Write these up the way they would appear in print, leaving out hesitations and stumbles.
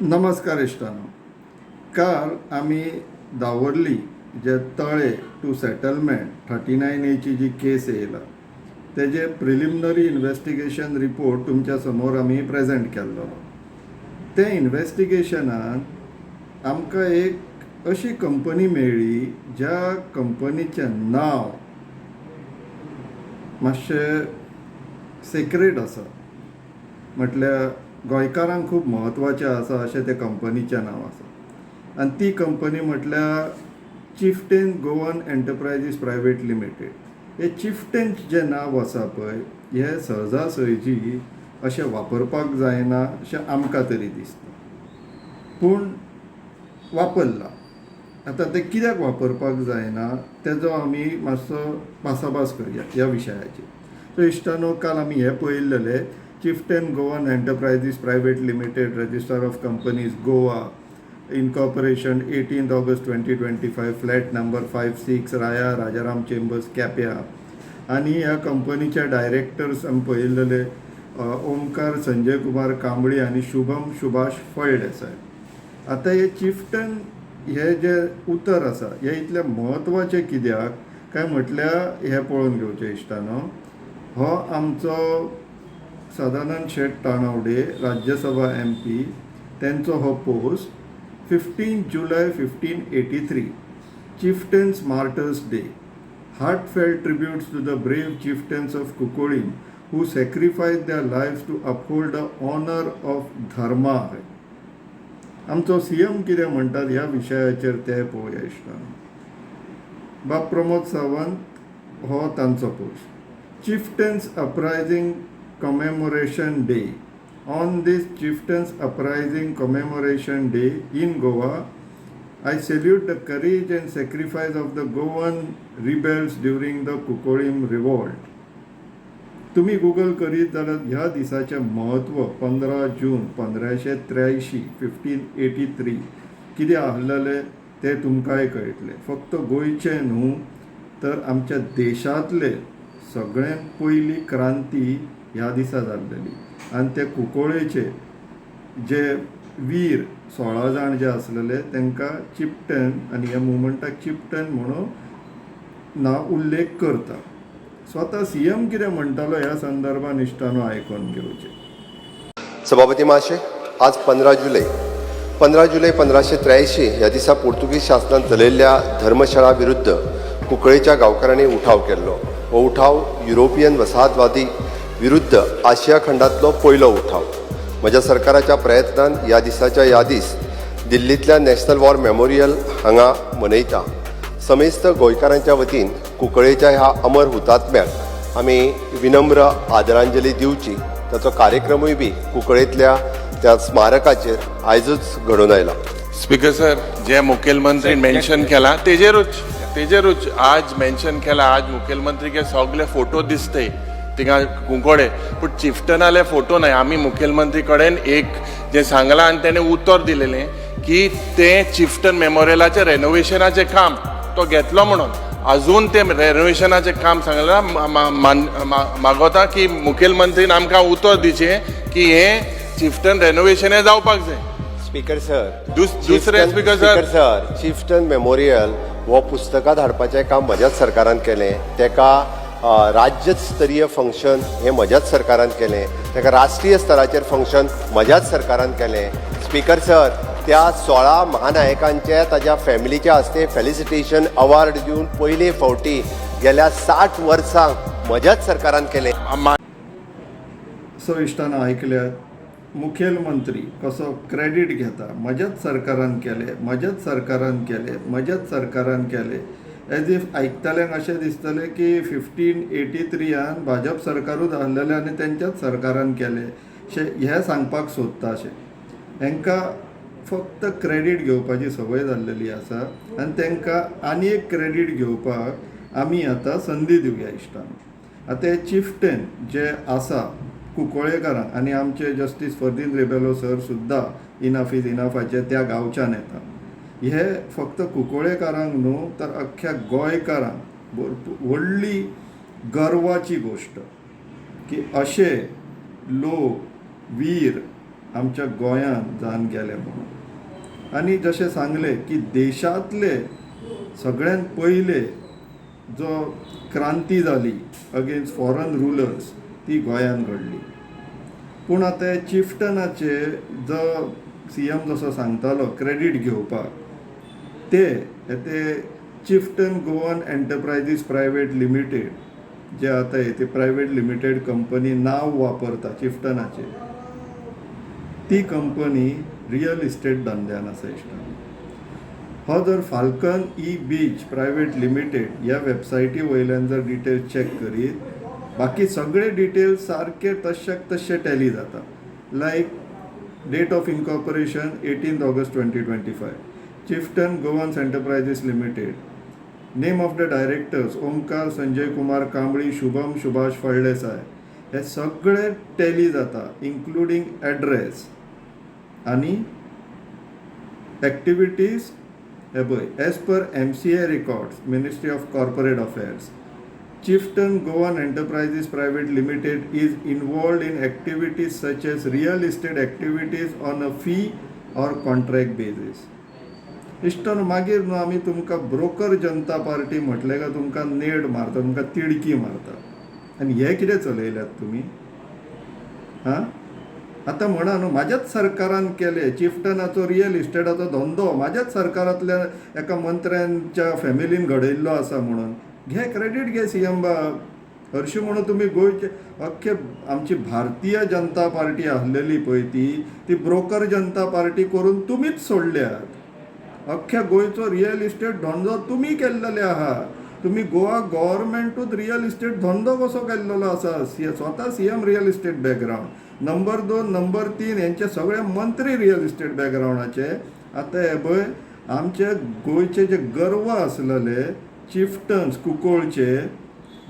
नमस्कार इश्टानो. काल आमी दावर्ली जे तळे टू सेटलमेंट 39 एची जी केस येयला, तेजे प्रिलिमिनरी इन्वेस्टिगेशन रिपोर्ट तुमच्या समोर आमी प्रेजेंट केल्लो. ते इन्वेस्टिगेशनान आमकां एक अशी कंपनी मेळ्ळी, ज्या कंपनीचें नांव मातशें सेक्रेड आसा, म्हटल्यार गोंयकारांक खूब म्हत्वाचें आसा अशें ते कंपनीचें नांव आसा. आनी ती कंपनी म्हटल्यार चिफ्टेन गोवन एंटरप्रायजीस प्रायवेट लिमिटेड. हे चिफ्टेन जें नांव आसा पळय, हें सहजा सहजी अशें वापरपाक जायना अशें आमकां तरी दिसता, पूण वापरलां. आतां तें कित्याक वापरपाक जायना, तेजो आमी मातसो भासाभास करया ह्या विशयाचेर. सो इश्टानो, काल आमी हें पळयल्लेलें, chieftain Goan enterprises private limited, registrar of companies, Goa, incorporation 18 August 2025, flat number 56, Raya Rajaram chambers, केप्या. आनी ह्या कंपनीचे डायरेक्टर्स आमी पळयल्लेले, ओमकार संजय कुमार कांबळी आनी शुभम सुभाष फळदेसाय. आतां हे चिफ्टन हे जे उतर आसा, हे इतलें म्हत्वाचें कित्याक काय म्हटल्यार, हें पळोवन घेवचें इश्टानो. हो आमचो सदानंद शेट तानावडे, राज्यसभा एमपी, तेंचो हो post, 15 July 1583, Chieftains Martyrs Day. Heartfelt tributes to the brave chieftains of Cuncolim who sacrificed their lives to uphold the honor of Dharma. आमचो सीएम कितें म्हणटात ह्या विशयाचेर ते पळोवया इश्टानो. बाब प्रमोद सावंत हो तांचो post, Chieftains Uprising Commemoration Day. On this Chieftains Uprising Commemoration Day in Goa, I salute the courage and sacrifice of the Goan rebels during the Cuncolim Revolt. तुम्ही गुगल करीत जाल्यार ह्या दिसाचें म्हत्व, 15 जून 1583, 1583, कितें आहलेलें तें तुमकांय कळटलें. फक्त गोंयचें न्हू, तर आमच्या देशांतले सगळ्यांत पयली क्रांती ह्या दिसा जाल्लेली. आनी ते कुंकळेचे जे वीर 16 जाण जे आसलेले, तांकां चिफ्टन आनी ह्या मुवमेंटाक चिफ्टन म्हणून नांव उल्लेख करता. स्वता सी एम कितें म्हणटालो ह्या संदर्भान, इश्टानो, आयकोन घेवचें. सभापती महाशय, आज 15 जुलय. 15 जुलय 1583 ह्या दिसा पोर्तुगीज शासनान चलयल्ल्या धर्मशाळा विरुद्ध कुंकळेच्या गांवकारांनी उठाव केल्लो. हो उठाव युरोपियन वसाहतवादी विरुद्ध आशिया खंडांतलो पयलो उठाव. म्हज्या सरकाराच्या प्रयत्नान ह्या दिसाच्या यादीस दिल्लींतल्या नॅशनल वॉर मेमोरियल हांगा मनयता. समेस्त गोंयकारांच्या वतीन कुंकळेच्या ह्या अमर हुतात्म्याक आमी विनम्र आदरांजली दिवची. ताचो कार्यक्रमूय बी कुंकळेंतल्या त्या स्मारकाचेर आयजूच घडोवन आयला. स्पीकर सर, जे मुखेलमंत्री मेन्शन केला तेजेरूच आज मेन्शन केला. आज मुखेलमंत्री सगळे फोटो दिसते थिंगा कुंकोडे, पूण चिफ्टनाले फोटो नाय. आमी मुखेलमंत्री कडेन एक जें सांगलां आनी तेणें उतर दिलेलें की तें चिफ्टन मेमोरियलाचें रेनोवेशनाचें काम तो घेतलो म्हणून. अजून तें रेनोवेशनाचें काम सांगलां. मागोता की मुखेलमंत्रीन आमकां उतर दिचें की हें चिफ्टन रेनोवेशन हें जावपाक जाय. स्पीकर सर, दुसरें, speaker sir, speaker sir, chieftain memorial हो पुस्तकां धाडपाचें काम म्हज्याच सरकारान केलें. तेका राज्य स्तरीय फंक्शन हें म्हज्याच सरकारान केलें. तेका राष्ट्रीय स्तराचेर फंक्शन म्हज्याच सरकारान केलें. स्पीकर सर, त्या 16 महानायकांचे ताज्या फॅमिलीच्या हस्ते फेलिसिटेशन अवॉर्ड दिवन पयले फावटी गेल्या 60 वर्सांक म्हज्याच सरकारान केलें. सो इश्टानो, आयकल्यात मुखेलमंत्री कसो क्रेडीट घेता, म्हज्याच सरकारान केलें, म्हज्याच सरकारान केलें, म्हज्याच सरकारान केलें. एज if आयकतल्यांक अशें दिसतलें की 1583यान भाजप सरकारूच आहलेलें आनी तेंच्याच सरकारान केलें अशें हें सांगपाक सोदता अशें. हेंकां फक्त क्रेडीट घेवपाची संवय जाल्लेली आसा आनी तांकां आनी एक क्रेडीट घेवपाक आमी आतां संदी दिवया. इश्टानो, आतां हे चिफ्टन जे आसा कुंकळेकारांक आनी आमचे जस्टीस फर्दीन रिबेलो सर सुद्दां इनफ is इनफाचे त्या गांवच्यान येता. हे फक्त कुंकळेकारांक न्हू, तर अख्ख्या गोंयकारांक भरपूर व्हडली गर्वाची गोश्ट की अशे लोक वीर आमच्या गोंयांत जावन गेले म्हणून. आनी जशें सांगलें की देशांतले सगळ्यांत पयले जो क्रांती जाली अगेन्स्ट फॉरन रुलर्स ती गोंयांत घडली. पूण आतां चिफ्टनाचे जो सीएम जसो सांगतालो क्रेडीट घेवपाक, ते ते Chieftain Goan enterprises private limited जे आतां ते प्रायवेट लिमिटेड कंपनी नांव वापरता चिफ्टनाचें, ती कंपनी रियल इस्टेट धंद्यान आसा इश्टांनो. हो जर falcon E beach private limited ह्या वेबसायटी वयल्यान जर डिटेल्स चॅक करीत, बाकी सगळे डिटेल्स सारके तश्याक तश्शे टॅली जाता. Like date of incorporation 18 August 2025, Chieftain Goans enterprises limited, name of the directors Omkar Sanjay Kumar Kambli, Shubham Subhash Phaldesai, हे सगळे टॅली जाता, इन्क्लुडींग एड्रेस आनी एक्टिविटीज. हे पळय, as per MCA records, Ministry of Corporate Affairs, Chieftain Goan Enterprises Private Limited is involved in activities such as real estate activities on a fee or contract basis. इश्टानो, मागीर न्हू आमी तुमकां broker जनता party म्हटलें काय तुमकां नेड मारता, तुमकां तिडकी मारता. आनी हे कितें चलयल्यात तुमी? हां, आतां म्हणा न्हू, म्हाज्याच सरकारान केलें चिफ्टनाचो रियल इस्टेटाचो धंदो, म्हाज्याच सरकारांतल्या एका मंत्र्यांच्या फॅमिलीन घडयल्लो आसा म्हणून. घे क्रेडीट घे सीएम बाब. हरशीं म्हणून तुमी गोंयचे अख्खे, आमची भारतीय जनता पार्टी आसलेली पळय ती ती ब्रोकर जनता पार्टी करून तुमीच सोडल्यात. अख्ख्या गोंयचो रियल इस्टेट धंदो तुमी केल्लेले आहा. तुमी गोवा गव्हर्मेंटूच रियल इस्टेट धंदो कसो केल्लेलो आसा. स्वता CM real estate background, number 2, number 3 हेंचे सगळे मंत्री रियल इस्टेट बॅकग्रावंडाचे. आतां हे पळय, आमचे गोंयचे जे गर्व आसलेले चिफ्टन्स कुंकळचे,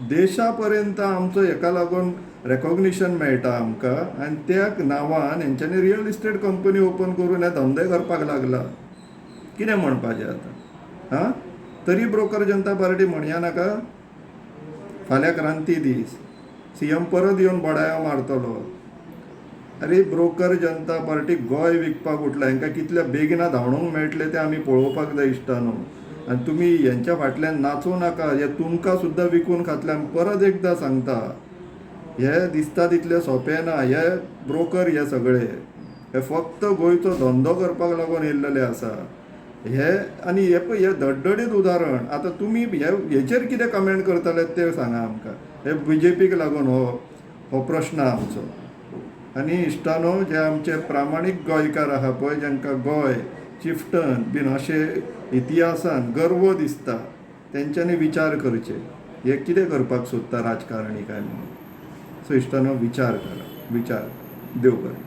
देशा पर्यंत आमचो हेका लागून रेकोग्निशन मेळटा आमकां, आनी त्या नांवान हेंच्यांनी रियल इस्टेट कंपनी ओपन करून हे धंदे करपाक लागला. कितें म्हणपाचें आतां? आं, तरी ब्रोकर जनता पार्टी म्हणया नाका. फाल्यां क्रांती दीस, सीएम परत येवन बडायो मारतलो, अरे ब्रोकर जनता पार्टी गोंय विकपाक उठला. हांकां कितल्या बेगिना धांवडोवंक मेळटलें तें आमी पळोवपाक जाय इश्टानो. आनी तुमी हेंच्या फाटल्यान नाचूं नाका, हे तुमकां सुद्दां विकून खातले. आमी परत एकदां सांगता, हे दिसता तितलें सोंपें ना. हे ब्रोकर, हे सगळे हे फक्त गोंयचो धंदो करपाक लागून येयल्लेले आसा हे. आनी हे पळय, हे धडधडीत उदाहरण. आतां तुमी हे हेचेर कितें कमेंट करतले ते सांगा आमकां. हे बीजेपीक लागून हो हो प्रश्न आमचो. आनी इश्टानो, जे आमचे प्रामाणीक गोंयकार आहा पळय, जांकां गोंय चिफ्टन बीन अशें इतिहासान गर्व दिसता, तेंच्यांनी विचार करचे, हे कितें करपाक सोदता राजकारणी काय म्हणून. सो इश्टानो, विचार करा, विचार. देव बरें.